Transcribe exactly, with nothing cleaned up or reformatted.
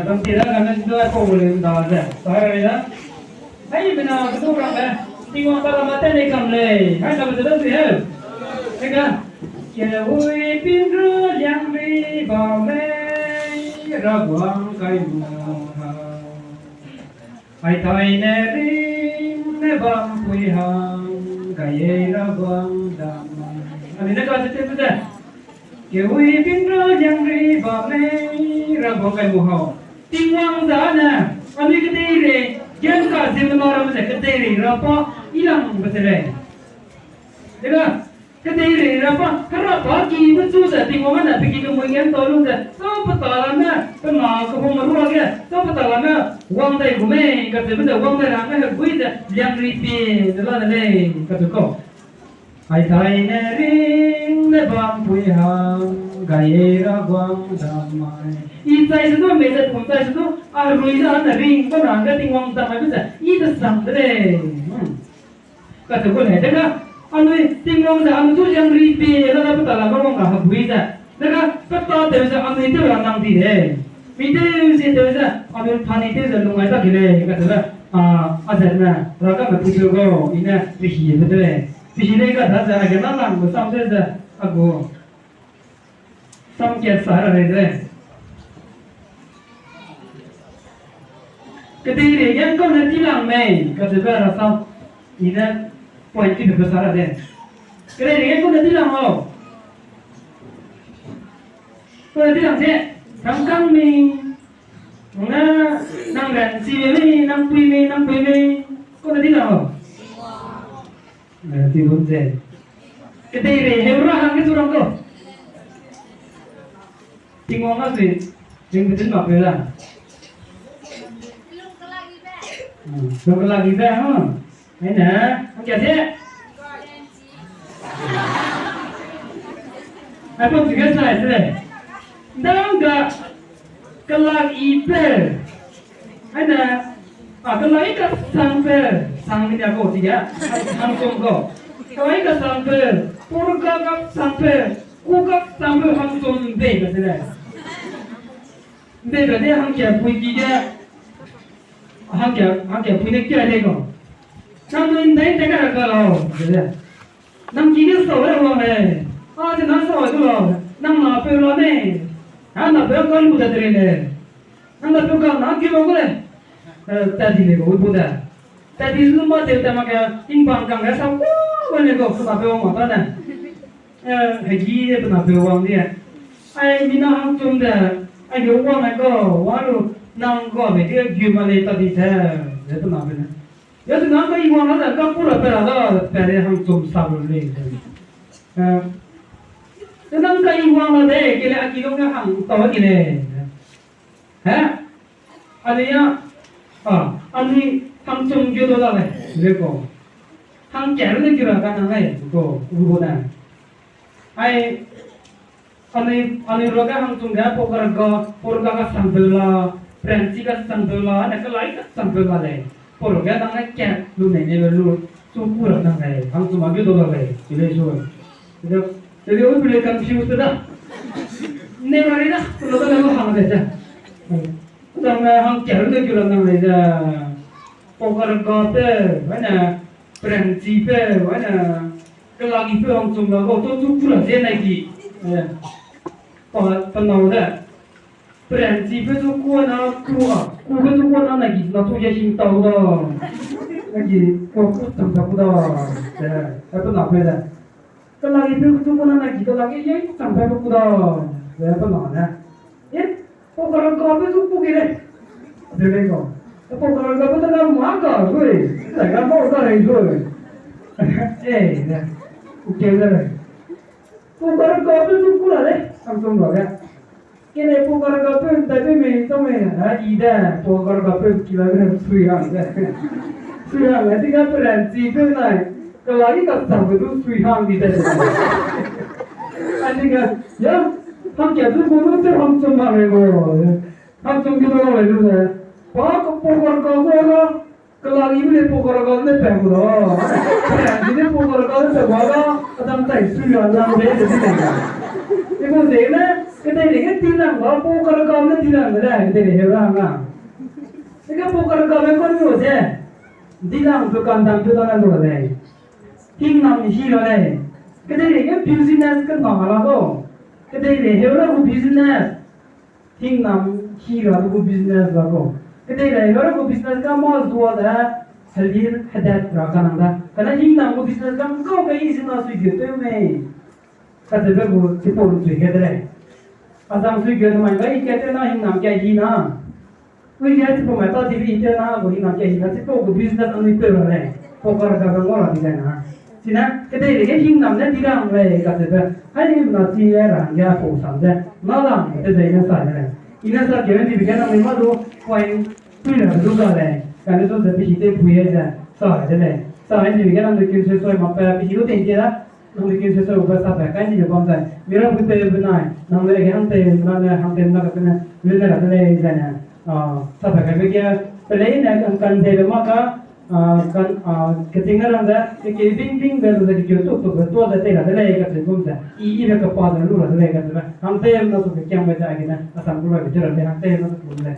Bam ti da kane du a pau le nda ze. Sai ra da. Hai mena kedu rangbe. Tingwang ta la ma te ne kam lei. Hai sa be ze da zui heu. Teka. Kehui pinru liang ri bam lei. Raguang kai mu ha. Ai tai ne ring ne bam pui hang, kai ei Raguang dam. Anui ne ka ze te te. Kehui pinru liang ri bam lei, Raguang kai mu hau. Tingwang za ne, anui kedeirei, gen ka ziemmena ramme ze kedeirei ra pa, i lang be ze lei. Dega, kedeirei ra pa, hera pa ki mechu ze Tingwang ne pe ki kemui ge ntau lu ze, sau pe ta la ne, pe na kehung ruage, sau pe ta la ne, wang dai gu mei, kacheube ze wang dai ra ne, heguî ze, liang ri pie, ze la de lei, kacheu kau. Ai tai ne ring ne bam pui hang, gai ei Raguang dam mai. I chai se du, mei ze pum chai se du, a rui ze a ne ring, pa na ge Tingwang dam mai be ze, i de sang de lei. Kacheu gu lei, dega, anui Tingwang ze anui chu liang ri pie la da pe ta la ga wang ra heguî ze. Dega, pe ta tew ze anui tew ra nang di lei. Mi tew zie tew ze, anui tani tew ze lung ai ta di lei, kacheube, a, a zet ne, ra ka me pui tew gau, i ne, pehîbe de lei. Pehî lei kata ze, a ge na lang gu sam tew ze, a gu. Sam kat sa ra lei de lei. Kedeirei ge kau ne di lang mei, kacheube ra sam. I ne point ki pe sa ra de. Kedeirei ge kau ne di lang lau. Kau ne di lang ze, rangkâng mei, nang ne, nang ranchi mei, nang pui mei, nang pui mei, kau ne di lang lau. Eh, Tingwang ze. Kedeirei heu ra hangge zu rang kau. Tingwang a zui, ring betin ma peu la. Hmm, lung kelagibe, ha. Aine, hangkia ze. Aipau chige sai se lei. Ndang ga kelak i peu. Aine, a, kelak i kasang peu. Sang ni a kau chige. Hangchum kau. Kelak i kasang peu. Purga kasang peu. Ku kasang peu hangchum bei be se lei. Bei be de hangkia pui ki ge. Hangkia, hangkia pui ne kia lei kau. Nang nui ndai te ka ra ka lau. Be de. Nang ki ge sau e wang lei. A, ze nang sau e du lau. Nang napeu la mei. A, napeu ka lu da de lei. Nang napeu ka na ki wang gu lei. Eh, ta di lei gu bu da. Ta di zu ma tew ta mak ge, tingbang kang ge sau ku gu lei gu, pe napeu wang ma ta ne. Eh, hegi de pe napeu wang di. Ai, mi na hangchum de, ai ge wang ai gu, wang lu, nang gu be ge gu ma lei ta di ze, ze pe napeu ne. Ya ze nang ka i wang la da, ka ku ra pe ra da, pe de hangchum sa lu lei. Eh, ze nang ka i wang la de, kele a ki lung ge hang tau di lei. He? Anui a, a, anui hangchum gu du la lei, le kau. Hangkia ne gu ra ka nang lei, kau, u gu ne. Ai, anui, anui ruage hangchum ge pau karga, pau karga kasang peu la, pranchi kasang peu la, ne kelak i kasang peu la lei. Pau ruage nang ne kat lu nei ne lu, chu ku ra nang lei, hangchum a gu du la lei, chi lei su. Tede, tede u pele confuse da. Ne ra ri da, tu lo da ne lo hang de ze. Zang ne hangkia ne gu ra nang lei ze. Pau karga peu, ane, pranchi peu, ane, kelak i peu hangchum la, o, tu chu ku ra ze nai ki. Eh, pa, pa nau de. Pranchi peu chu ku na ku a, ku peu chu ku na nai ki, na chu ya hing tau da. Nai ki, ku ku chang ta ku da. Eh, eh, pa nau peu de. Kelak i peu chu ku na nai ki, kelak i ye chang pe ku da. Eh, pa nau ne. Eh, pau karga peu chu ku ki lei. De lei kau. Eh, pau karga peu ta na ma ka zui. Ta ga mau ka lei zui. Eh, ne. Ku ke de lei. Pau karga peu chu ku la lei. Hangchum la ge. Kene pau karga peu ntai peu mei, tau mei, ha, i de, pau karga peu ki la de, sui hang de. Sui hang de, di ga pranchi peu nai, kelak i kasang peu du sui hang di de. Ani ga, ya, hangkia du gu lu te hangchum hang lei gu. Hangchum ki lu lei lu de. Pa ka pau karga gu ga, kelak i le pau karga ne pe gu da. Pranchi ne pau karga ne pe gu da. Adam tai sui hang lang de de di de. I gu de ne, Kedeirei ge dilangbe, pau karkame dilang de lei, kedeirei heu ra hangge. Ege pau karkame kau lu ze, dilangbe kandam du dane lu ra lei. Hingnam hi ra lei. Kedeirei ge business kena la kau. Kedeirei heu ra gu business. Hingnam hi ra gu business la kau. Kedeirei heu ra gu business ga mâ zua de, helir hedat ra kanang da. Kane hingnam gu business ga ngkau ge i zina suigut tew mei. Kacheube gu chipau nchui ge de lei. Azang suigut mai ga i kat tew na hingnam kia hi na. Ui ge chipau mai ta dibe i tew na gu hingnam kia hi na chipau gu business anui peu ra lei. Pau karkame ngau ra di zai na. Chine, kedeirei ge hingnam ne dilang lei kacheube. Haimena chi ra hangge pau sam ze, na lang tew ze i ne sa de lei. I ne sa keu ndibe ge nangnui mâ du point pui ra du ga lei. Kane zu ze pehi tew pui ze, sa de lei. Sa ndibe ge nangnui kin sui sui mak pe pehi du tei tie da. Nangnui kin sui sui mak pe sa pe kai ndibe bam zai. Mirabe tew benai, nangnui ge hang tew, nangnui hang tew na ka pene, lune ra de lei zai ne. Sa pe kaibe ge, pe leine kan, kan debe mâ ka, kan, keching ne rang ze, kekeu bing bingbe lu ze kekeu tuk tukbe tuâ ze tei ra de lei kacheu gum ze, i, ibe kepa ze lu ra de lei kacheube, hang tew na tuke kiangbe ze aigene, asam gu laibe tew ra lei, hang tew na tuke lu lei.